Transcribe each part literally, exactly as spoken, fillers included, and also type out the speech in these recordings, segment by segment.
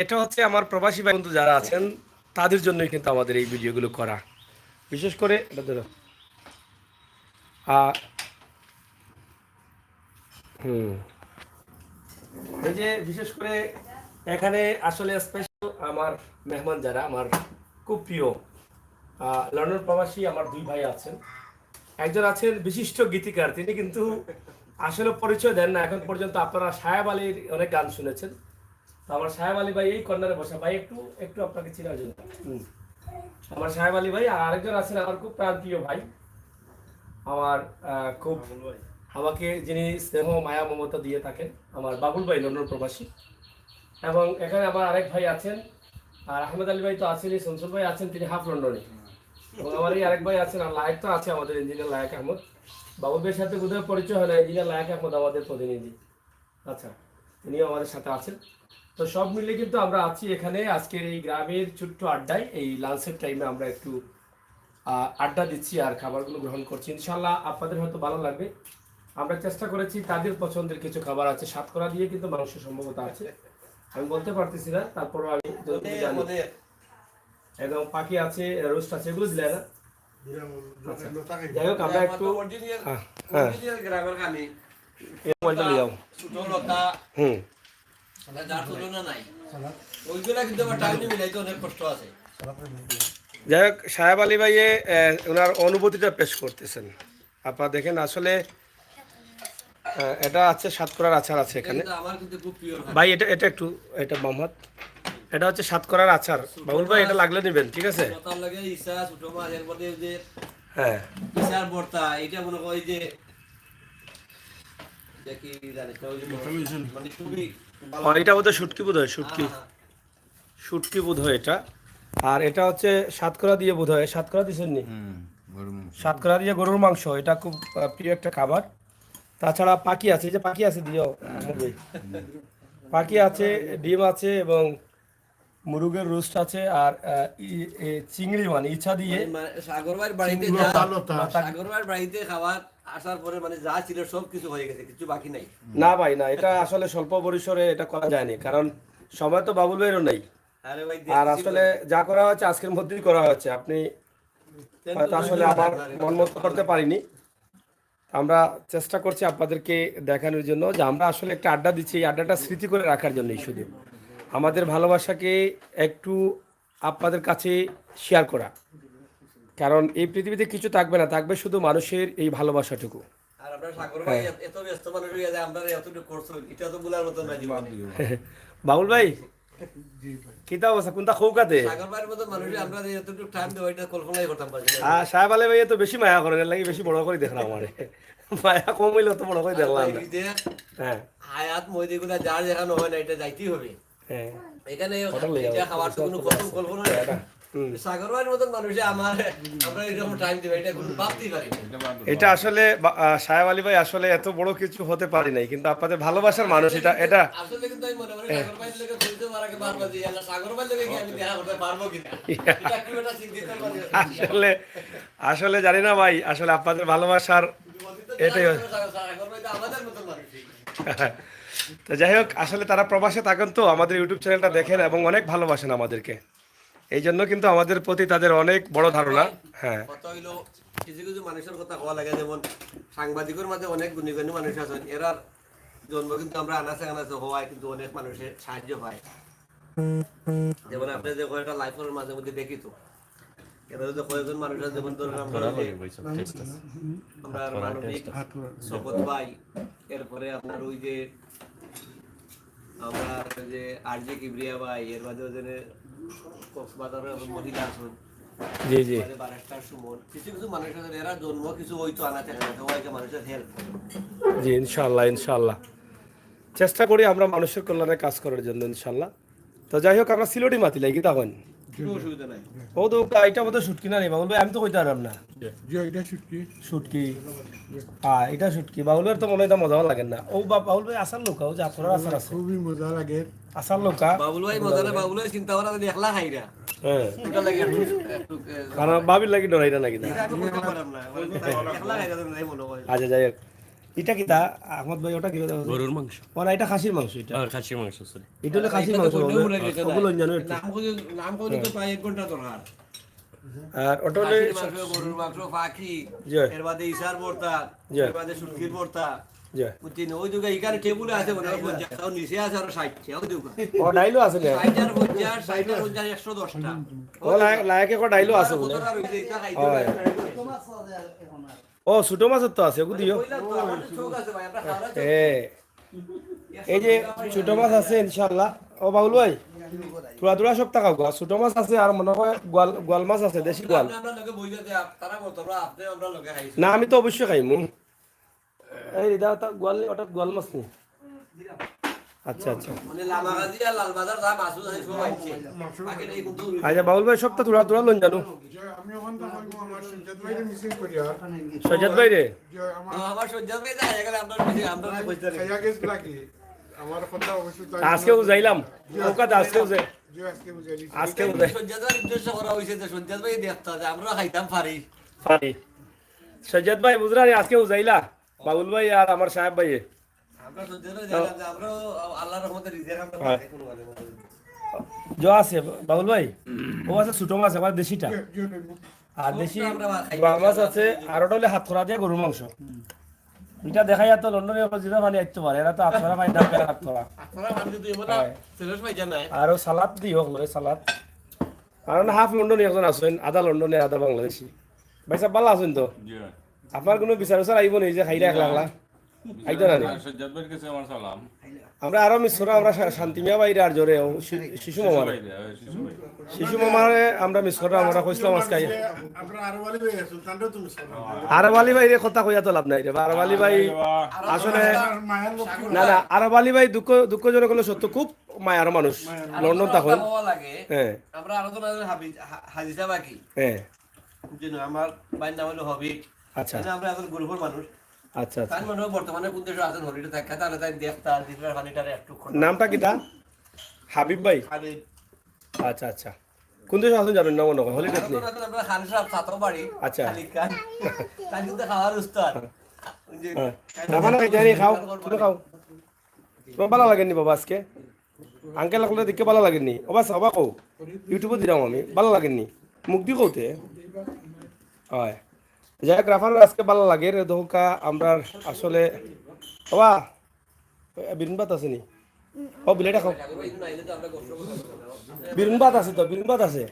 এটা হচ্ছে আমার প্রবাসী ভাই বন্ধু যারা আছেন, তাদের জন্যই কিন্তু আমাদের এই ভিডিওগুলো করা। বিশেষ করে এটা ধরো, আহ, হুম, এই যে বিশেষ করে এখানে আসলে স্পেশাল আমার মেহমান যারা, আমার খুব প্রিয়, আহ, লন্ডন প্রবাসী আমার দুই ভাই আছেন। একজন আছেন বিশিষ্ট গীতিকার, তিনি কিন্তু আসলে পরিচয় দেন না এখন পর্যন্ত। আপনারা সাহেব আলীর অনেক গান শুনেছেন। তো আমার সাহেব আলী ভাই এই কর্নারে বসা ভাই, একটু একটু আপনাকে চিনার জন্য। হুম। আমার সাহেব আলী ভাই, আর আরেকজন আছেন আমার খুব প্রাণপ্রিয় ভাই, আমার আহ, খুব আমাকে যিনি স্নেহ মায়া মমতা দিয়ে থাকেন, আমার বাবুল ভাই লন্ডন প্রবাসী। এবং এখানে আমার আরেক ভাই আছেন, আর আহমেদ আলী ভাই তো আছেনই, শামসুল ভাই আছেন, তিনি হাফ লন্ডনে। এবং আমার এই আরেক ভাই আছেন, আর লায়েক তো আছে, আমাদের ইঞ্জিনিয়ার লায়েক আহমদ। বাবুল ভাইয়ের সাথে বোধহয় পরিচয় হয় না, ইঞ্জিনিয়ার লায়েক আহমদ আমাদের প্রতিনিধি। আচ্ছা, তিনিও আমাদের সাথে আছেন। তো সব মিলে কিন্তু আমরা আছি এখানে আজকের এই গ্রামের ছোট্ট আড্ডায়। এই লাঞ্চের টাইমে আমরা একটু আহ, আড্ডা দিচ্ছি আর খাবারগুলো গ্রহণ করছি। ইনশাল্লাহ আপনাদের হয়তো ভালো লাগবে। আমরা চেষ্টা করেছি তাদের পছন্দের কিছু খাবার আছে, সাতকরা দিয়ে কিন্তু মাংস সম্ভবত আছে, আমি বলতে পারতেছি না, তারপরও আমি যতটুকু জানি। একদম পাখি আছে, রোস্ট আছে, এগুলো দিলে না? আচ্ছা, যাই হোক, আমরা একটু, হ্যাঁ, হ্যাঁ। এই মোবাইলটা নিয়ে যাও। হুম। যাই হোক, সাহেব আলী ভাইয়ে, আহ, ওনার অনুভূতিটা পেশ করতেছেন। আপনারা দেখেন, আসলে, আহ, এটা আছে, সাতকরার আচার আছে এখানে। ভাই, এটা, এটা একটু, এটা মোহাম্মদ, এটা হচ্ছে সাতকরার আচার। বাবুল ভাই, এটা লাগলে নেবেন, ঠিক আছে? হ্যাঁ। ইসার ভর্তা, এটা মনে হয় যে, এটা কি জানি না, ওই যে, মানে, খুবই ভালো। ও, এটা বোধহয় শুটকি, বোধহয় শুটকি। হ্যাঁ, হ্যাঁ। শুটকি বোধহয় এটা। আর এটা হচ্ছে সাতকরা দিয়ে বোধহয়, সাতকরা দিছেন নি? হুম, গরুর মাংস। সাতকরা দিয়ে গরুর মাংস, এটা খুব, আহ, প্রিয় একটা খাবার। তাছাড়া পাখি আছে, এই যে পাখি আছে দিও, মুরগি। পাখি আছে, ডিম আছে এবং মুরগের রোস্ট আছে, আর, আহ, ই-, এ, চিংড়ি মানে ইছা দিয়ে। মানে, মানে, সাগর ভাইয়ের বাড়িতে চিংড়ি যা, পালতা। সাগর ভাইয়ের বাড়িতে খাবার আসার পরে মানে যা ছিল সব কিছু হয়ে গেছে, কিছু বাকি নাই। না ভাই, না, এটা আসলে স্বল্প পরিসরে এটা করা যায়নি, কারণ সময় তো বাবুল ভাইয়েরও নেই। আরে ভাই, আর দেখছি আসলে তো। যা করা হয়েছে আজকের মধ্যেই করা হয়েছে, আপনি হয়তো আসলে আমার মন মতো করতে পারিনি। আমরা চেষ্টা করছি আপনাদেরকে দেখানোর জন্য যে আমরা আসলে একটা আড্ডা দিচ্ছি, এই আড্ডাটা স্মৃতি করে রাখার জন্যই শুধু। আমাদের ভালোবাসাকে একটু আপনাদের কাছে শেয়ার করা, কারণ এই পৃথিবীতে কিছু থাকবে না, থাকবে শুধু মানুষের এই ভালোবাসাটুকু। আর আপনার সাগর ভাই হ্যাঁ। এত, এত ব্যস্ত মানুষ হইয়া যায়, আমরা এতটুকু করছো, এটা তো বলার মতো না জীবনে। বাবুল ভাই, জি ভাই। কিতা অবস্থা? কোনটা খৌকাতে? সাগর ভাইয়ের মতো মানুষে আমরা যে এতটুকু টাইম দেবো, এটা কল্পনাই করতাম পারি না। আর সাহেব আলী ভাই তো বেশি মায়া করেন, এর লাগি বেশি বড় করে দেখলাম আমারে। মায়া কম হইলে তো বড় করে দেখলাম না। এই যে হ্যাঁ। হায়াত ময়দাগুলা যার যেখানে হয় না, এটা যাইতেই হবে। হ্যাঁ। এখানে হোটেল লইয়া এটা যাও। খাওয়ার তো কোনো কল্পনা নেই। হুম। সাগর ভাইয়ের মতন মানুষে আমার, আমরা এরকম টাইম দিবে, এটা কোনো ভাবতেই পারি না। এটা আসলে বা-, আহ, সাহেব আলী ভাই আসলে এত বড় কিছু হতে পারি নাই, কিন্তু আপনাদের ভালোবাসার মানুষ এটা, এটা আসলে কিন্তু আমি মনে করি সাগর ভাইয়ের লগে পরিচয় হওয়ার আগে বারবার যে, "ইয়াল্লা, সাগর ভাইয়ের লগে কি আমি দেখা করতে পারবো কিনা?" এটা খুব একটা চিন্তিত ব্যাপার। আসলে, আসলে জানি না ভাই, আসলে আপনাদের ভালোবাসার এটাই হয়। সাগর ভাই তো আমাদের মতন মানুষই। তো যাই হোক, আসলে তারা প্রবাসে থাকেন তো, আমাদের YouTube চ্যানেলটা দেখেন এবং অনেক ভালোবাসেন আমাদেরকে। এই জন্য কিন্তু আমাদের প্রতি তাদের অনেক বড় ধারণা। হ্যাঁ। কথা হইলো, কিছু কিছু মানুষের কথা কওয়া লাগে, যেমন সাংবাদিকের মাঝে অনেক গুণী গুণী মানুষ আছেন, এরার জন্ম কিন্তু আমরা আনাচে কানাচে হওয়ায় কিন্তু অনেক মানুষের সাহায্য পায়। যেমন আপনি যে কয়েকটা লাইভ করার মাঝে মধ্যে দেখি তো, এরা যদি কয়েকজন মানুষ আছে, যেমন ধরেন আমরা ওই যে আমরা মানবিক শপথ ভাই, এরপরে আপনার ওই যে আমরা যে আরজে কিবরিয়া ভাই, এর বাদে ওই যে কক্সবাজারের মহিলা আছেন, জি, জি। এরপরে বারেস্টার সুমন, কিছু কিছু মানুষ আছেন, এরা জন্ম কিছু হয়তো আনাচে কানাচে, হয়তো মানুষের হেল্প। জি, ইনশাআল্লাহ, ইনশাআল্লাহ। চেষ্টা করি আমরা মানুষের কল্যাণে কাজ করার জন্য, ইনশাআল্লাহ। তো যাই হোক, আমরা সিলেটি মাতিলাই, কিতা কইন? কোনো অসুবিধা নাই। ও তো কা-, এটা বোধহয় শুটকি না রে বাবুল ভাই, আমি তো কইতে পারলাম না। জি, এটা শুটকি। শুটকি। হ্যাঁ, এটা শুটকি। বাবুল ভাইয়ের তো মনে হয় এটা মজা লাগে না। ও বা-, বাবুল ভাই আচার লউক্কা, ও যে আপনার আচার আছে। খুবই মজা লাগে। আচার লউক্কা। বাবুল ভাই মজা না, বাবুল ভাই চিন্তা করা যদি একলা খাইরা। হ্যাঁ। ওটা লাগে একটু, একটু, এ, কারণ বাবির লাগি ডরাইরা নাকি না? এটা আমি কইতে পারলাম না। একলা খাইরা তো নাই মনে হয়। আচ্ছা, যাই হোক। এটা কিতা, আহমদ ভাই, ওটা কিতা? গরুর মাংস। ও না, এটা খাসির মাংস এটা। আর খাসির মাংস, সরি। এটা হলো খাসির মাংস, বাবুল ভাই। নাম কই, নাম কই তো প্রায় এক ঘন্টা দরকার। আর ওটা হলো খাসির মাংস, গরুর মাংস, পাখি, জি। এর বাদে ইছার ভর্তা, জি। এর বাদে শুটকির ভর্তা। জি। বুঝছি না, ওই দুগা এখানে টেবিলে আছে, মনে হয় পঞ্চাশ, তাও নিচে আছে আরো ষাট টা, ওই দুগা। ও, ডাইলও আছে না? ষাট আর পঞ্চাশ, ষাট আর পঞ্চাশ, একশো দশ টা। ও, লা-, লায়কে কো ডাইলও আছে বলে। কতটা রইছে, এটা খাইতে হয়। পারে। ও, ছোট মাছের তো আছে, বুঝিও। কইলাম তো, আমার তো চোখ আছে ভাই, আমরা খাওয়া চোখ। হ্যাঁ। এই যে ছোট মাছ আছে ইনশাআল্লাহ। ও বাবুল ভাই, থুড়া থুড়া সব টাকা গো। ছোট মাছ আছে আর মনে হয় গোয়াল, গোয়াল মাছ আছে, দেশি গোয়াল। আপনি আমরা লগে বই যাতে আপ-, তারা বলতো, আমরা আপনি আমরা লগে খাইছি। না, আমি তো অবশ্যই খাইমু। এই দাও, তা গোয়াল নেই, ওটা গোয়াল মাছ নেই। আচ্ছা, আচ্ছা। মানে লামাগাজি আর লালবাজার যা মাছ আছে সব আনছে। বাকি নেই কিন্তু। আচ্ছা, বাবুল ভাই, সব তো থুড়া থুড়া লইন জানো। যে আমি ওখান থেকে কইবো আমার সজ্জাদ ভাইরে মিসিং করি আর। সজ্জাদ ভাই রে? যে আমার ও, আমার সজ্জাদ ভাই তো হারিয়ে গেলে আমরা বুঝি, আমরা তো বুঝতে পারি। খাইয়া গেছ নাকি? আমার কথা অবশ্য তাই আজকে বুঝাইলাম। জি, ওকে তো আজকে বুঝাই-, জি, আজকে বুঝাই দিছি। আজকে বুঝাই। সজ্জাদ ভাইর উদ্দেশ্য করা হয়েছে যে সজ্জাদ ভাই দেখতা যে আমরা খাইতাম পারি। পারি। সজ্জাদ ভাই বুঝরা নি, আজকে বুঝাইলা। বাবুল ভাই আর আমার সাহেব ভাই। আমরা সজ্জাদ ভাই জানলাম যে আমরাও আল্লাহর রহমতে রিজিক আমরা হ্যাঁ। পাই কোনো মানে। যে আছে বাবুল ভাই, ও আছে ছোট মাছ, আবার দেশিটা। জি, জি, জি। আর দেশি আমরা খাই। গোয়াল মাছ আছে, আর ওটা হলে হাত করা দিয়ে গরুর মাংস। এটা দেখাই তো লন্ডনে হলো জিরা পানি আইতে পারে, এরা তো আপনারা পানি না পেয়ে রাখতো না। আপনারা পানি যদি এবার হয়। সেলস ভাই জানায়। আরো সালাদ দিও, হলো সালাদ। আর না হাফ লন্ডনে একজন আছেন, আধা লন্ডনে, আধা বাংলাদেশি। ভাই সাহেব, ভালো আছেন তো? জি। আপনার কোনো বিচার উচার আইব নেই যে খাইলে একলা একলা? আইতো না নি? সজ্জাদ ভাইর কাছে আমার সালাম। আমরা আরো মিস করা, আমরা শা-, শান্তি মিয়া ভাইরে আর জোরে, ও শি-, শিশু মামারে। ভাই রে, ওই শিশু ভাই। শিশু মামারে আমরা মিস করা, আমরা কইছিলাম আজকে আইয়া। আমরা আরব আলী ভাই আছেন, তানরেও তো মিস করা। আরব আলী ভাইরে কথা কইয়া তো লাভ নাই রে, বা আরব আলী ভাই আসলে, আমার মায়ের লোক কি না, না, আরব আলী ভাই দুঃখ, দুঃখজনক হলো সত্য, খুব মায়ার মানুষ, মায়ার মানুষ। লন্ডন তখন। হওয়া লাগে। হ্যাঁ। আমরা আরো তো না হাবি-, হা-, হাজি সাহেব আকি। হ্যাঁ। বুঝছেন, আমার ভাইর নাম হলো হবিব। আচ্ছা। তাহলে আমরা এখন গ্রুপের মানুষ। আচ্ছা, আচ্ছা। তার মনে হয় বর্তমানে কোন দেশে আছেন, হলিডে থাকে, তাহলে তাই দেখতা, দিশরা পানিটারে একটু খোলা। নামটা কিতা? হাবিব ভাই? হাবিব। আচ্ছা, আচ্ছা। কোন দেশে আছেন জানেন না মনে হয়, হলিডে আপনি? এখন আমরা খান সাহেব, ছাতক বাড়ি, আচ্ছা। খালিদ খান। তাই কিন্তু খাওয়ার উস্তাদ। ওই যে হ্যাঁ। না, না, না, জানি, খাও, তুমি খাও। তোমার ভালো লাগেনি বাবা আজকে? আঙ্কেল আঙ্কেল দেখে ভালো লাগেনি? ও বাস, বাবা কও, ইউটিউবে দিলাম আমি, ভালো লাগেনি? মুখ দি কওতে? হয়। যাই হোক, রাফার আজকে ভালো লাগে রে, দোকা আমরা আসলে, বাবা, এ, বিরুন ভাত আছে নি? ও, বিলেটা খাও। বিরুন ভাত আছে তো, বিরুন ভাত আছে।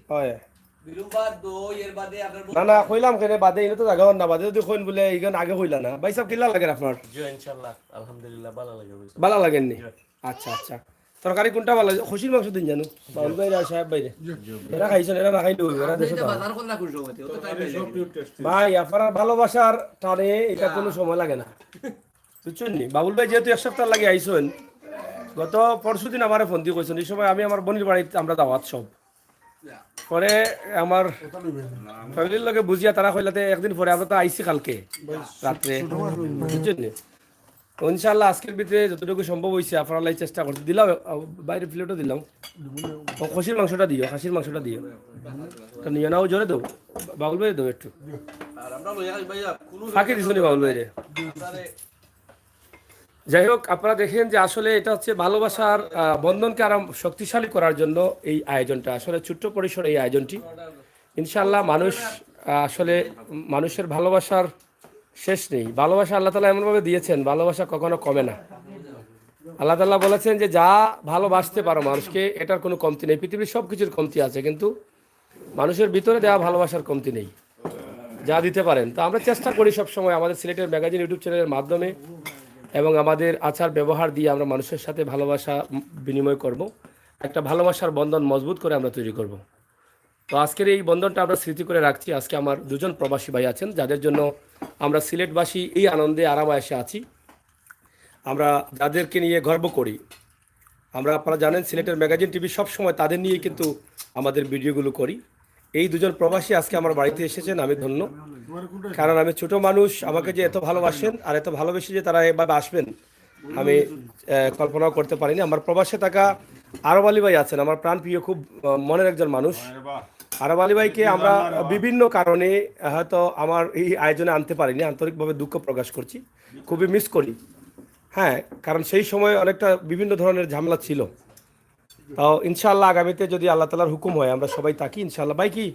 হয়। না, না, কইলাম কেনে বাদে, ইনো তো জাগা হন না, বাদে যদি কইন বলে, ইখান আগে কইলা না। ভাই সাহেব, কিলা লাগের আপনার? জি, ইনশাআল্লাহ, আলহামদুলিল্লাহ, ভালো লাগে ভাই সাহেব। ভালো লাগের নি? জি। আচ্ছা, আচ্ছা। তরকারি কোনটা ভালো লাগে? খাসির মাংস দিন জানো? বাবুল ভাই আর সাহেব ভাইরে। জি, জি। এরা খাইছেন, এরা না খাইলে হইব, এরা দেশে তো বাজার করলা কোন সময়? ও তো টাইম লাগে। ভাই, আপনার ভালোবাসার টানে এটা কোনো সময় লাগে না। বুঝছেন নি? বাবুল ভাই যেহেতু এক সপ্তাহ লাগে আইছেন, গত পরশু দিন আমারে ফোন দিয়ে কইছেন, এই সময় আমি আমার বোনের বাড়িতে আমরা দাওয়াত সব। পরে আমার ফ্যামিলির লগে বুঝিয়া তারা কইলাতে একদিন পরে আমরা তো আইছি কালকে রাত্রে। বুঝছেন নি? তো ইনশাআল্লাহ আজকের ভিতরে যতটুকু সম্ভব হইছে আপনারা চেষ্টা করছি। দিলাম, আহ, বাইরে প্লেটও দিলাম। ও খাসির মাংসটা দিও, খাসির মাংসটা দিও। এটা নিয়ে নাও, জোরে দেবো। বাবুল ভাই দেবো একটু। আর আমরা লইয়া খাই ভাইয়া, কোনো ফাঁকি দিছো নি বাবুল ভাইরে? আপনারে যাই হোক, আপনারা দেখেন যে আসলে এটা হচ্ছে ভালোবাসার, আহ, বন্ধনকে আরো শক্তিশালী করার জন্য এই আয়োজনটা। আসলে ছোট্ট পরিসরে এই আয়োজনটি। ইনশাআল্লাহ মানুষ, আহ, আসলে মানুষের ভালোবাসার শেষ নেই। ভালোবাসা আল্লাহ তাআলা এমনভাবে দিয়েছেন, ভালোবাসা কখনো কমে না। আল্লাহ তাআলা বলেছেন যে, "যা ভালোবাসতে পারো মানুষকে, এটার কোনো কমতি নেই।" পৃথিবীর সব কিছুর কমতি আছে, কিন্তু মানুষের ভিতরে দেওয়া ভালোবাসার কমতি নেই, যা দিতে পারেন। তো আমরা চেষ্টা করি সব সময় আমাদের সিলেটের ম্যাগাজিন YouTube চ্যানেলের মাধ্যমে এবং আমাদের আচার ব্যবহার দিয়ে আমরা মানুষের সাথে ভালোবাসা বিনিময় করব, একটা ভালোবাসার বন্ধন মজবুত করে আমরা তৈরি করব। তো আজকের এই বন্ধনটা আমরা স্মৃতি করে রাখছি। আজকে আমার দুজন প্রবাসী ভাই আছেন, যাদের জন্য আমরা সিলেটবাসী এই আনন্দে আরাম আয়েশে আছি। আমরা যাদেরকে নিয়ে গর্ব করি, আমরা, আপনারা জানেন, সিলেটের ম্যাগাজিন টিভি সবসময় তাদের নিয়ে কিন্তু আমাদের ভিডিওগুলো করি। এই দুজন প্রবাসী আজকে আমার বাড়িতে এসেছেন, আমি ধন্য, কারণ আমি ছোট মানুষ, আমাকে যে এত ভালোবাসেন আর এত ভালোবেসে যে তারা এভাবে আসবেন, আমি, আহ, কল্পনাও করতে পারিনি। আমার প্রবাসে থাকা আরব আলী ভাই আছেন, আমার প্রাণপ্রিয়, খুব, আহ, মনের একজন মানুষ। আরব আলী ভাইকে আমরা বিভিন্ন কারণে হয়তো আমার এই আয়োজনে আনতে পারিনি, আন্তরিকভাবে দুঃখ প্রকাশ করছি, খুবই মিস করি। হ্যাঁ, কারণ সেই সময় অনেকটা বিভিন্ন ধরনের ঝামেলা ছিল। তাও ইনশাআল্লাহ আগামীতে যদি আল্লাহ তাআলার হুকুম হয়, আমরা সবাই থাকি ইনশাআল্লাহ। ভাই কি?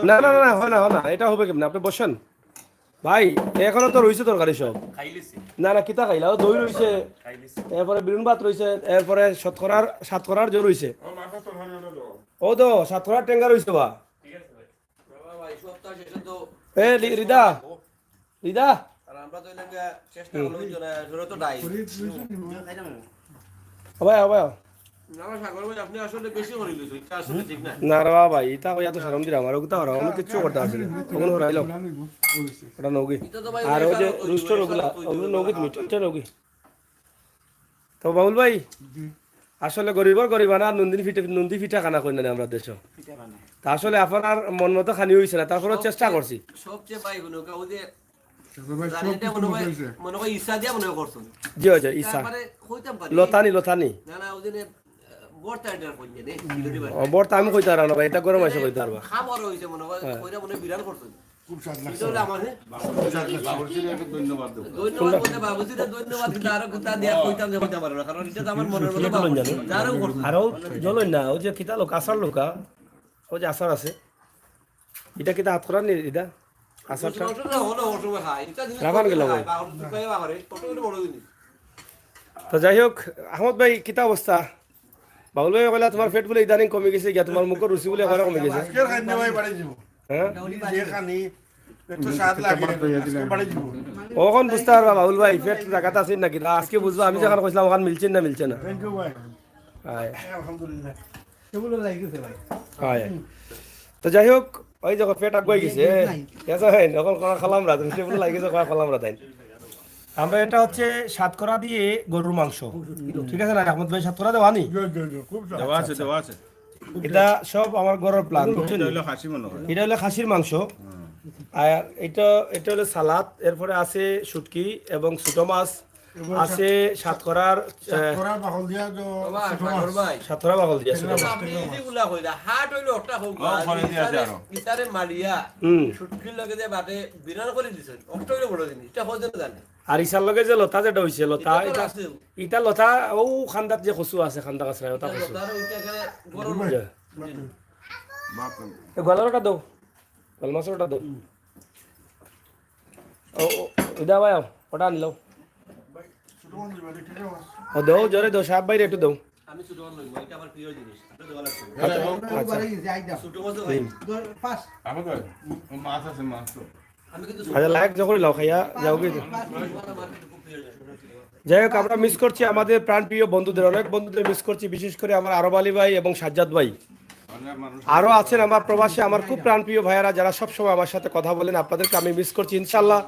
না, না, না, না, হয় না, হয় না, এটা হবে কেমনে? আপনি বসেন ভাই, এখনো তো রইছে তরকারি সব। না, না, কিতা খাইলা? ও দই রইছে, এরপরে বিরুন ভাত রইছে, এরপরে শতকরার, শতকরার জোর রইছে। ও তো শতকরার টেঙ্গা রইছে বা। এ রি-, রিদা, রিদা। ও ভাই, ও ভাই। না রে বাবা ভাই, ইতা কইয়া তো শরম দিলাম, আর ওগুতা করা, আমি কিচ্ছু করতে পারছি না। তখন হরাইলাম। ওটা নৌকি। আর ওই যে রুস্টার ওগুলা, ওগুলো নৌকি তুমি, টেনশন নৌকি। তো বাবুল ভাই, আসলে গরিবর গরিবানা, নুনদিন ফিটে, নুনদি ফিটা খানা কই না আমরা দেশো। তা আসলে আপনার মন মতো খানি হইছে না, তারপরেও চেষ্টা করছি। সবচেয়ে ভাই হুনো, ওই যে জানি এটা মনে হয়, মনে হয় ইচ্ছা দিয়া মনে হয় করছেন। জি, জি, ইচ্ছা। তারপরে কইতাম পারি। লতানি, লতানি। না, না, ওই যে, আহ, বর্তা এটা কই যে, নে, সিলেটি ভাষায়। ও, বর্তা আমি কইতে পারবো না ভাই, এটা গরম মাসে কইতে পারবো। খাবার হইছে মনে হয়, হ্যাঁ। কইরা মনে হয় বিরান করছেন। খুব স্বাদ এটা লাগছে। হলো আমার, হ্যাঁ? বাবুর্চিরে একটু ধন্যবাদ দেবো। ধন্যবাদ বলতে বাবুর্চিরে ধন্যবাদ দিতে আরো কোথা দিয়া কইতাম যে কইতাম পারবো না, কারণ এটা তো আমার মনের মতো বাবুর্চি। যারও করছে। আরো জ্বলই না, ওই যে কিতা লোক, আসার লোকা, ওই যে আচার আছে, এটা কিতা হাত করার নি এটা? আচারটা? মাংস না হলে ওর সময় খায়। এটা জিনিস রাখান করতে গেল খায়, ভাই। বাবুর্চি খায় বাবারে, কত বড় বড় জিনিস। তো যাই হোক, আহমদ ভাই, কিতা অবস্থা? বাবুল ভাই কইলা, "তোমার পেট বুলে ইদানিং কমি গেছে গিয়া, তোমার মুখর রুচি বুলে একেবারে কমি গেছে।" আজকে খাইনি ভাই, বাড়ি যাবো। হ্যাঁ? যে খানি, একটু স্বাদ লাগে, আজকে বাড়ি যাবো। অখন বুঝতে পারবা বাবুল ভাই, পেট জাগাত আছে নাকি না। আজকে বুঝবা, আমি যেখান কইছিলাম, ওখান মিলছে না, মিলছে না। Thank you ভাই। হয়। আলহামদুলিল্লাহ। সেগুলো লাগিয়েছে ভাই। হয়। তো যাই হোক, ওই দেখো, পেট আগুয়াই গেছে। নাই। ঠিক আছে, হয়, এখন করা খালাম রাত, সেগুলো লাগিয়েছে, করা খালাম রাত। আমরা এটা হচ্ছে সাতকরা দিয়ে গরুর মাংস, ঠিক আছে না? আহমদ ভাই, সাতকরা দেওয়া নি? জি, জি, জি, খুব স্বাদ। দেওয়া আছে, দেওয়া আছে। এটা সব আমার ঘরের প্ল্যান, বুঝছেন? এটা হলো খাসি মনে হয়। এটা হলো খাসির মাংস। আর এটা, এটা হলো সালাদ, এরপরে আছে শুটকি এবং ছোট মাছ, এবং আছে সাত-, সাতকরার, আহ, সাতকরা বাকল দিয়া তো বাবা, ছোট মাছ। সাগর ভাই। সাতকরা বাকল দিয়া ছোট মাছ। আপনি ইজিগুলা কইলা, হাট হইলো একটা হোক, ও, ওখানে দিয়ে আছে ইসারে, আরো। ইসারে মারিয়া, হুম। শুটকির লগে যে বাটে বিরান করে দিছেন, ওটা হইলো বড় জিনিস, এটা হইতে জানে। আর ইসার লগে যে লতা যেটা হইছে, লতা, এটা তো এটা, আছে। ইটা লতা, ও খান্দাত যে কচু আছে, খান্দা কাছরা, ওটা কচু। লতা আর ওইটা এখানে গরম। জি। বাপ রে। এ, গলার ওটা দাও, গল মাছের ওটা দাও। ও, ও, ইদা ভাই, ওটা আনলো। ও, দাও, জোরে দাও, সাহেব ভাইরে একটু দাও। আমি ছোট মাছ লইব, এটা আমার প্রিয় জিনিস। এটা দেওয়া লাগছে না। আচ্ছা, আচ্ছা। ছোট মাছও ভাই। আমার তো মাছ আছে, মাছ তো। আমি কিন্তু আচ্ছা, লাইক যখন লাও খাইয়া যাও কি? যাই হোক, আমরা মিস করছি আমাদের প্রাণপ্রিয় বন্ধুদের, অনেক বন্ধুদের মিস করছি, বিশেষ করে আমার আরব আলী ভাই এবং সাজ্জাদ ভাই। আরও আছেন আমার প্রবাসী, আমার খুব প্রাণপ্রিয় ভাইয়ারা, যারা সবসময় আমার সাথে কথা বলেন, আপনাদেরকে আমি মিস করছি। ইনশাল্লাহ।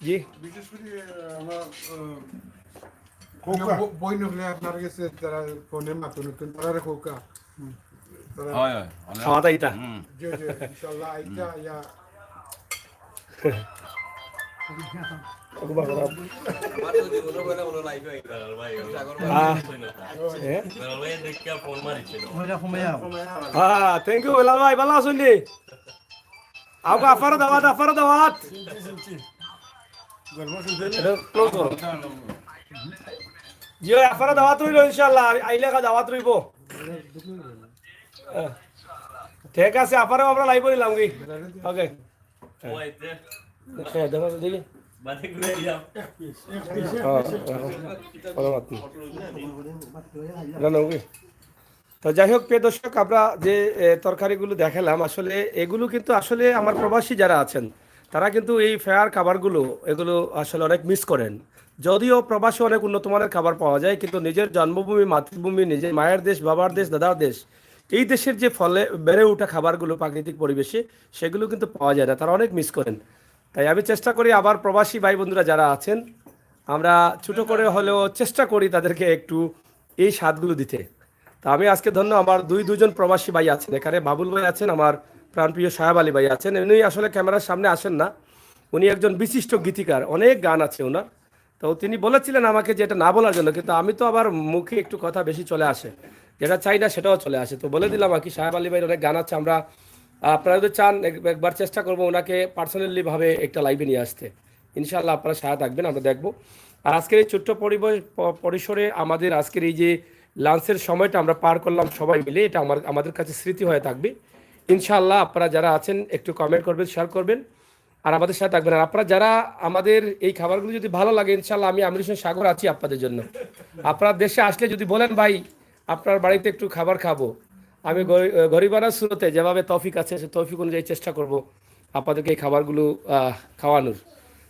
জি। বিশেষ করে, আহ, আমার, আহ, খোকা। ব-, বই নিলে আপনার কাছে তারা ফোনে মাতো নতুন, তারা রে খোকা। হুম। তারা হয়, হয়, অনেক। খাওয়া দাওয়া ইতা। হুম। জি, জি, ইনশাল্লাহ, আইতা, ইয়া। ওগুবা খারাপ। আমার তো জীবনে বলে কোনো লাইফে আইতা না, ভাই, ওই সাগর ভাই আহ। হইছে না। হ্যাঁ? বেলাল ভাই দেখে ফোন মারিছে না। ওইটা কমে যাও। হ্যাঁ, thank you, বেলাল ভাই, ভালো আছেন নি? আউকা, আফারো দাওয়াত, আফারো দাওয়াত। এটা close করো। জি, ওই আফারো দাওয়াত রইল ইনশাআল্লাহ, আইলে কা দাওয়াত রইব। হ্যাঁ। ঠিক আছে, আফারো আমরা লাইভ নিলাম কি? ওকে। হ্যাঁ, দেখো তো দেখি। হ্যাঁ, হ্যাঁ, কোনো মাত নেই। এটা নেবো কি? তো যাই হোক, প্রিয় দর্শক, আমরা যে, এ, তরকারিগুলো দেখালাম, আসলে এগুলো কিন্তু আসলে আমার প্রবাসী যারা আছেন, তারা কিন্তু এই fair খাবারগুলো, এগুলো আসলে অনেক মিস করেন। যদিও প্রবাসে অনেক উন্নত মানের খাবার পাওয়া যায়, কিন্তু নিজের জন্মভূমি, মাতৃভূমি, নিজের মায়ের দেশ, বাবার দেশ, দাদার দেশ, এই দেশের যে ফলে বেড়ে ওঠা খাবারগুলো প্রাকৃতিক পরিবেশে, সেগুলো কিন্তু পাওয়া যায় না, তারা অনেক মিস করেন। তাই আমি চেষ্টা করি আবার প্রবাসী ভাই বন্ধুরা যারা আছেন, আমরা ছোট করে হলেও চেষ্টা করি তাদেরকে একটু এই স্বাদগুলো দিতে। তা আমি আজকে ধন্য আমার দুই, দুজন প্রবাসী ভাই আছেন এখানে, বাবুল ভাই আছেন, আমার প্রাণপ্রিয় সাহেব আলী ভাই আছেন। উনি আসলে ক্যামেরার সামনে আসেন না, উনি একজন বিশিষ্ট গীতিকার, অনেক গান আছে ওনার। তো তিনি বলেছিলেন আমাকে যে এটা না বলার জন্য, কিন্তু আমি তো আবার মুখে একটু কথা বেশি চলে আসে। যেটা চাই না সেটাও চলে আসে। তো বলে দিলাম আর কি, সাহেব আলী ভাইয়ের অনেক গান আছে। আমরা, আপনারা যদি চান, এক- একবার চেষ্টা করবো ওনাকে পার্সোনালি ভাবে একটা লাইভে নিয়ে আসতে। ইনশাআল্লাহ আপনারা সাথে থাকবেন, আমরা দেখবো। আর আজকের এই ছোট্ট পরিবেশ প- পরিসরে আমাদের আজকের এই যে লাঞ্চের সময়টা আমরা পার করলাম সবাই মিলে, এটা আমার আমাদের কাছে স্মৃতি হয়ে থাকবে। ইনশাআল্লাহ আপনারা যারা আছেন একটু কমেন্ট করবেন, শেয়ার করবেন, আর আমাদের সাথে থাকবেন। আর আপনারা যারা, আমাদের এই খাবারগুলো যদি ভালো লাগে, ইনশাআল্লাহ আমি আমির হোসেন সাগর আছি আপনাদের জন্য। আপনারা দেশে আসলে যদি বলেন, "ভাই, আপনার বাড়িতে একটু খাবার খাবো", আমি গরি- গরিবানা সুরতে যেভাবে তৌফিক আছে, সে তৌফিক অনুযায়ী চেষ্টা করব আপনাদেরকে এই খাবারগুলো আহ, খাওয়ানোর।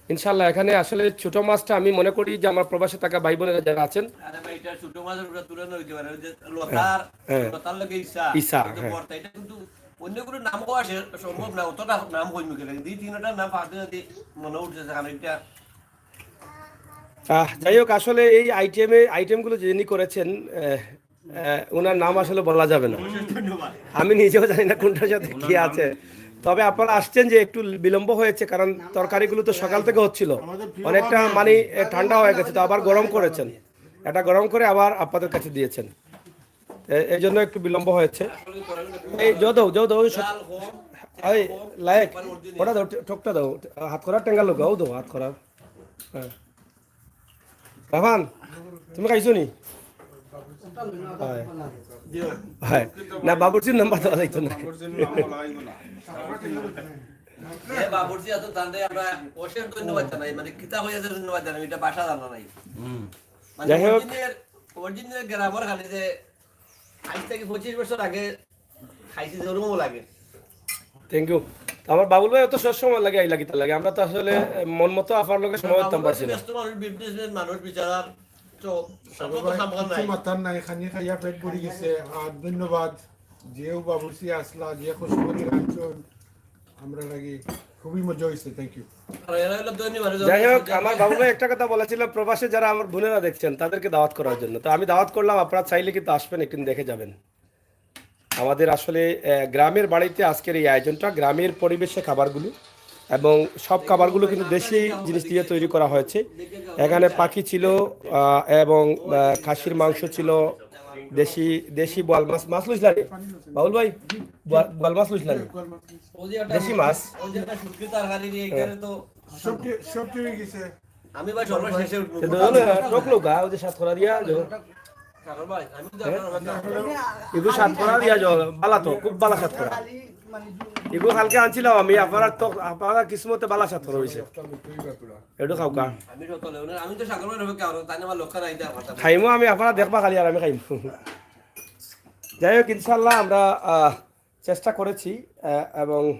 ইনশাআল্লাহ এখানে আসলে ছোট মাছটা আমি মনে করি যে আমার প্রবাসে থাকা ভাই বোনেরা যারা আছেন, আরে ভাই, এটা ছোট মাছ, ওটা তুলে না হইতে পারে, ওই যে লতার, হ্যাঁ। লতার লগে ইসা, ইসা, কিন্তু হ্যাঁ। ভর্তা, এটা কিন্তু অন্য কোনো নামও আসে সম্ভব না, অতটা নাম হইল মুখে লাগে। দুই তিনটা নাম পাতে যদি মনে উঠছে, কারণ এটা আহ, যাই হোক, আসলে এই আইটেমে, আইটেমগুলো যিনি করেছেন, আহ, আহ, ওনার নাম আসলে বলা যাবে না। আমি নিজেও জানি না কোনটার সাথে কি আছে। তবে আপনারা আসছেন যে একটু বিলম্ব হয়েছে, কারণ তরকারিগুলো তো সকাল থেকে হচ্ছিল, অনেকটা মানে এ, ঠান্ডা হয়ে গেছে, তো আবার গরম করেছেন, এটা গরম করে আবার আপনাদের কাছে দিয়েছেন। এ- এই জন্য একটু বিলম্ব হয়েছে। এই যাও দাও, যাও দাও, ওই সব- এই লায়েক, ওটা দাও, ঠোকটা দাও, হাত করার টেঙ্গা লোক, ও দাও হাত করার। হ্যাঁ। রাফান, তুমি খাইছো নি? হয়। হয়। না, বাবুর্চির নাম্বার দেওয়া যাইতো না। এ বাবুর্চি আছে, তানরে আমরা অশেষ ধন্যবাদ জানাই, মানে কিতা হইয়াছে ধন্যবাদ জানাই, এটা ভাষা জানা নাই। মানে যাই হোক। অরিজিনাল, অরিজিনাল গ্রামের খালি যে আজ থেকে পঁচিশ বছর আগে খাইছি যে ওরকমও লাগে। Thank you. আমার বাবুল ভাই অত সব সময় লাগে, আইলা কিতা লাগে, আমরা তো আসলে মন মতো আফার লগে সময় দিতাম পারছি না। ব্যস্ত মানুষ, বিজনেসম্যান মানুষ, বিচারার তো, আমরা তো সম্ভব কিছু নাই। মাথার নাই, খানি খাইয়া পেট ভরি গেছে। আর ধন্যবাদ, যেও বাবুর্চি আসলা, যে খুশখুরি রাঁধছইন, আমরা লাগি খুবই মজা হইছে। Thank you. আর এরা হলো ধনী মানুষ, যাই হোক, আমার বাবুল ভাই একটা কথা বলেছিলাম, প্রবাসে যারা আমার বোনেরা দেখছেন, তাদেরকে দাওয়াত করার জন্য। তো আমি দাওয়াত করলাম, আপনারা চাইলে কিন্তু আসবেন, একদিন দেখে যাবেন। আমাদের আসলে, আহ, গ্রামের বাড়িতে আজকের এই আয়োজনটা, গ্রামের পরিবেশে খাবারগুলো, এবং সব খাবারগুলো কিন্তু দেশি জিনিস দিয়ে তৈরি করা হয়েছে। এখানে পাখি ছিল, আহ, এবং, আহ, খাসির মাংস ছিল, দেশি, দেশি বোয়াল মাছ, মাছ লইছিলা রে? বাবুল ভাই, বোয়াল, বোয়াল মাছ লইছিলা রে? দেশি মাছ। হ্যাঁ। সবটি, সবটি হয়ে গেছে। আমি ভাই সর্বশেষে উঠবো। তো ধরো না, টক লোক, আহ, ওই যে সাতকরা দিয়া, ধরো। সাগর ভাই, আমি তো হ্যাঁ? আপনার কথা এগুলো সাতকরা দিয়া যাও, বালা তো, খুব বালা সাতকরা। এগুলো কালকে আনছিলাম আমি, আপনারা তো, আপনারা কিসমতে বালা সাতকরা হইছে। একটু খাও কা। আমি তো সাগর ভাই, আমি তো সাগর ভাই, তাই না আমার লক্ষ্য নাই, এটা কথা। খাইমু আমি, আপনারা দেখবা খালি আর আমি খাইমু। যাই হোক, ইনশাল্লাহ আমরা, আহ, চেষ্টা করেছি, আহ, এবং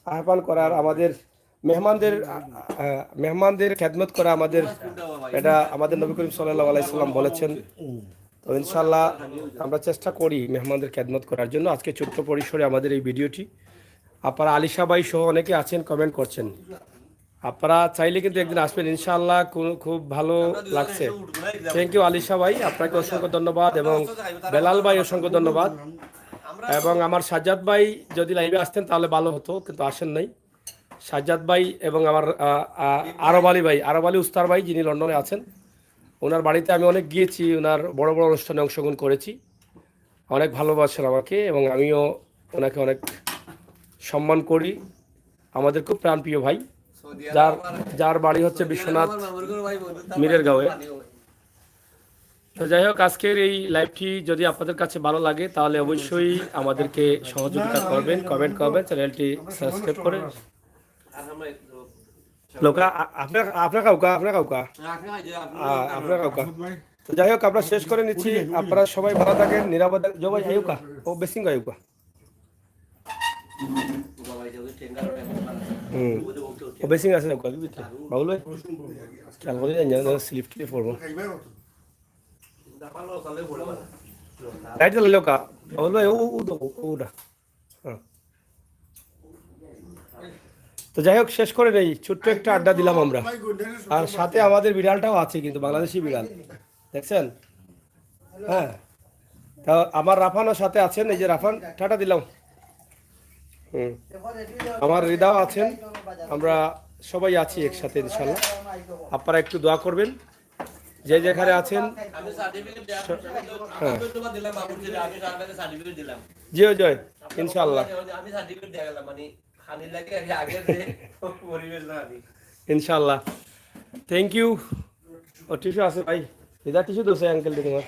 আহ্বান করার আমাদের মেহমানদের, আহ, আহ, মেহমানদের খেদমত করা আমাদের, এটা আমাদের নবী করিম সাল্লাল্লাহু আলাইহি সাল্লাম বলেছেন। তো ইনশাল্লাহ আমরা চেষ্টা করি মেহমানদের খেদমত করার জন্য। আজকে ছোট্ট পরিসরে আমাদের এই ভিডিওটি। আপনারা আলিশা ভাই সহ অনেকে আছেন, কমেন্ট করছেন। আপনারা চাইলে কিন্তু একদিন আসবেন ইনশাআল্লাহ, কোন-, খুব ভালো লাগছে। থ্যাংক ইউ আলিশা ভাই, আপনাকে অসংখ্য ধন্যবাদ, এবং বেলাল ভাই অসংখ্য ধন্যবাদ, এবং আমার সাজ্জাদ ভাই যদি লাইভে আসতেন তাহলে ভালো হতো, কিন্তু আসেন নাই। সাজ্জাদ ভাই এবং আমার, আহ, আহ, আরব আলী ভাই, আরব আলী উস্তার ভাই যিনি লন্ডনে আছেন, ওনার বাড়িতে আমি অনেক গিয়েছি, ওনার বড় বড় অনুষ্ঠানে অংশগ্রহণ করেছি। অনেক ভালোবাসেন আমাকে এবং আমিও ওনাকে অনেক সম্মান করি। আমাদের খুব প্রাণপ্রিয় ভাই, যার, যার বাড়ি হচ্ছে বিশ্বনাথ মিরের গাঁওয়ে। তো যাই হোক, আজকের এই লাইভটি যদি আপনাদের কাছে ভালো লাগে তাহলে অবশ্যই আমাদেরকে সহযোগিতা করবেন, কমেন্ট করবেন, চ্যানেলটি সাবস্ক্রাইব করে। লোকা, আ-, আপনার, আপনার কাউকা, আপনার কাউকা। আ, আপনার কাউকা। তো যাই হোক, আমরা শেষ করে নিচ্ছি। আপনারা সবাই ভালো থাকেন, নিরাপদে। জো ভাই, আইউকা। ও বেসিং আইউকা। হুম। ও বেসিং আছে, আইউকা, কি বুঝতে? বাবুল ভাই? খেয়াল করে যান, যেন স্লিপ টিপ পড়বো। লাইট জ্বালাইলো কা? বাবুল ভাই, ও, ও, ও, ও, ওটা। হ্যাঁ। তো যাই হোক, শেষ করে নেই, ছোট্ট একটা আড্ডা দিলাম আমরা। আর সাথে আমাদের বিড়ালটাও আছে, কিন্তু বাংলাদেশি বিড়াল, দেখছেন? হ্যাঁ, তা আমার রাফানও সাথে আছেন, এই যে রাফান, টাটা দিলাম। হুম। আমার রিদাও আছেন, আমরা সবাই আছি একসাথে ইনশাল্লাহ। আপনারা একটু দোয়া করবেন। যে যেখানে আছেন। আমি সার্টিফিকেট দেওয়া হ্যাঁ। আমি তোমার দিলাম বাবুর্চিরে, আমি সরকারে সার্টিফিকেট দিলাম। জি অজয়, ইনশাআল্লাহ। আমি সার্টিফিকেট দিয়ে গেলাম, মানে খানি লাগে আমি আগে যে পরিবেশ না আমি। ইনশাআল্লাহ। Thank you. ও টিস্যু আছে ভাই, এটা টিস্যু দোষ আঙ্কেল তোমার।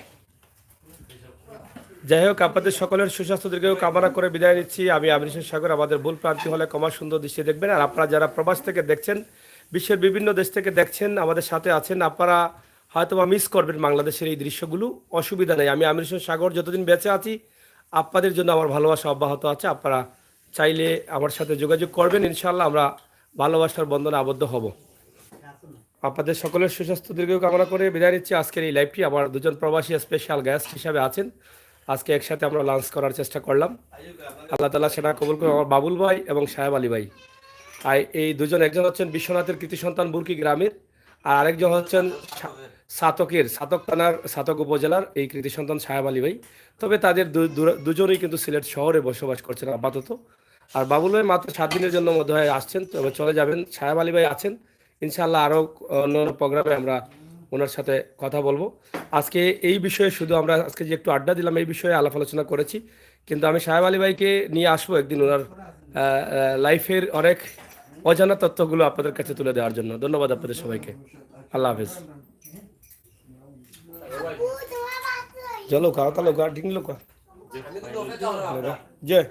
যাই হোক, আপনাদের সকলের সুস্বাস্থ্য দীর্ঘায়ু কামনা করে বিদায় নিচ্ছি। আমি আমির হোসেন সাগর। আমাদের ভুল প্রান্তি হলে ক্ষমা সুন্দর দৃষ্টি দেখবেন। আর আপনারা যারা প্রবাস থেকে দেখছেন, বিশ্বের বিভিন্ন দেশ থেকে দেখছেন, আমাদের সাথে আছেন, আপনারা হয়তো বা মিস করবেন বাংলাদেশের এই দৃশ্যগুলো। অসুবিধা নেই, আমি আমির হোসেন সাগর যতদিন বেঁচে আছি, আপনাদের জন্য আমার ভালোবাসা অব্যাহত আছে। আপনারা চাইলে আমার সাথে যোগাযোগ করবেন, ইনশাআল্লাহ আমরা ভালোবাসার বন্ধনে আবদ্ধ হব। আপনাদের সকলের সুস্বাস্থ্য দীর্ঘায়ু কামনা করে বিদায় নিচ্ছি। আজকের এই লাইভটি আমার দুজন প্রবাসী স্পেশাল গেস্ট হিসাবে আছেন, আজকে একসাথে আমরা লাঞ্চ করার চেষ্টা করলাম। আল্লাহ তাআলা সেটা কবুল করুন। আমার বাবুল ভাই এবং সাহেব আলী ভাই, আর এই দুজন, একজন হচ্ছেন বিশ্বনাথের কৃতি সন্তান বুরকি গ্রামের, আর আরেকজন হচ্ছেন সা- ছাতকের, ছাতক থানার ছাতক উপজেলার এই কৃতি সন্তান সাহেব আলী ভাই। তবে তাদের দু- দু- দুজনেই কিন্তু সিলেট শহরে বসবাস করছেন আপাতত। আর বাবুল ভাই মাত্র সাত দিনের জন্য মধ্যে হয় আসছেন, তবে চলে যাবেন। সাহেব আলী ভাই আছেন, ইনশাআল্লাহ আরও অন্য অন্য প্রোগ্রামে আমরা ওনার সাথে কথা বলবো। আজকে এই বিষয়ে শুধু আমরা আজকে যে একটু আড্ডা দিলাম, এই বিষয়ে আলাপ আলোচনা করেছি, কিন্তু আমি সাহেব আলী ভাইকে নিয়ে আসবো একদিন ওনার লাইফের অনেক অজানা তথ্যগুলো আপনাদের কাছে তুলে দেওয়ার জন্য। ধন্যবাদ আপনাদের সবাইকে। আল্লাহ হাফেজ। চলো কা কালো কা ডিং লো কা। যে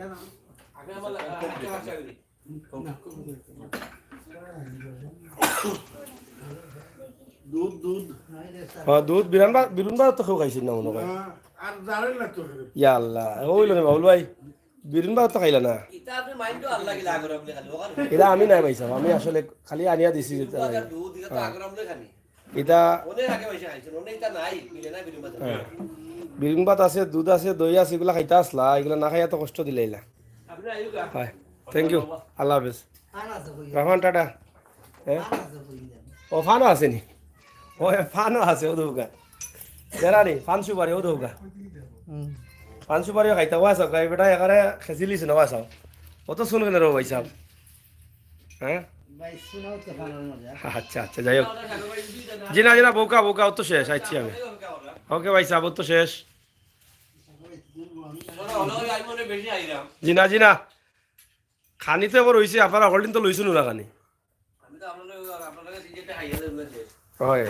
দুধ দুধ। হ্যাঁ, দুধ বিরান বা বিরুন বা তো কেউ খাইছিল না মনে হয়। আর জানেন না তো। ইয়া আল্লাহ, হইল না বাবুল ভাই, বিরুন বা তো খাইলা না। এটা আপনি মাইন্ড তো আল্লাহ কি লাগো আপনি খালি ওখানে। এটা আমি নাই পাইছাম, আমি আসলে খালি আনিয়া দিছি। দুধ আর দুধ এটা তো আগর আমলে খালি। এটা অনেক আগে পয়সা খাইছেন, অনেক এটা নাই, মিলে না বিরুন বাজার। হ্যাঁ। বিরুন ভাত আছে, দুধ আছে, দই আছে, এগুলা খাইতা আসলা, এগুলা না খাইয়া তো কষ্ট দিলাইলা। আপনি আইউগা। হয়, থ্যাংক ইউ, আল্লাহ হাফেজ। ফান আছে কই? রাফান টাটা। হ্যাঁ, ফান আছে কই? ও ফানও আছে নি? ও ফানও আছে, ও দৌকা। বেড়া নি, ফান সুপারি, ও দৌকা। ফান সুপারিও খাইতা, ওয়া সাব, গাই বেটা এখানে খেসিলিস না, ওয়া সাব। অত শুনবে না রে ভাই সাহেব। হ্যাঁ, ভাই শোনাও তো ফানের মজা। আচ্ছা আচ্ছা, যাই হোক। জি না, জি না, বউকা, বউকা, অত শেষ, আইছি আমি। ওকে ভাই সাহেব, অত শেষ। জি না, জি না। খানি তো এবার হইছে, আপনারা হলদিন তো লইছুন না খানি। হয়।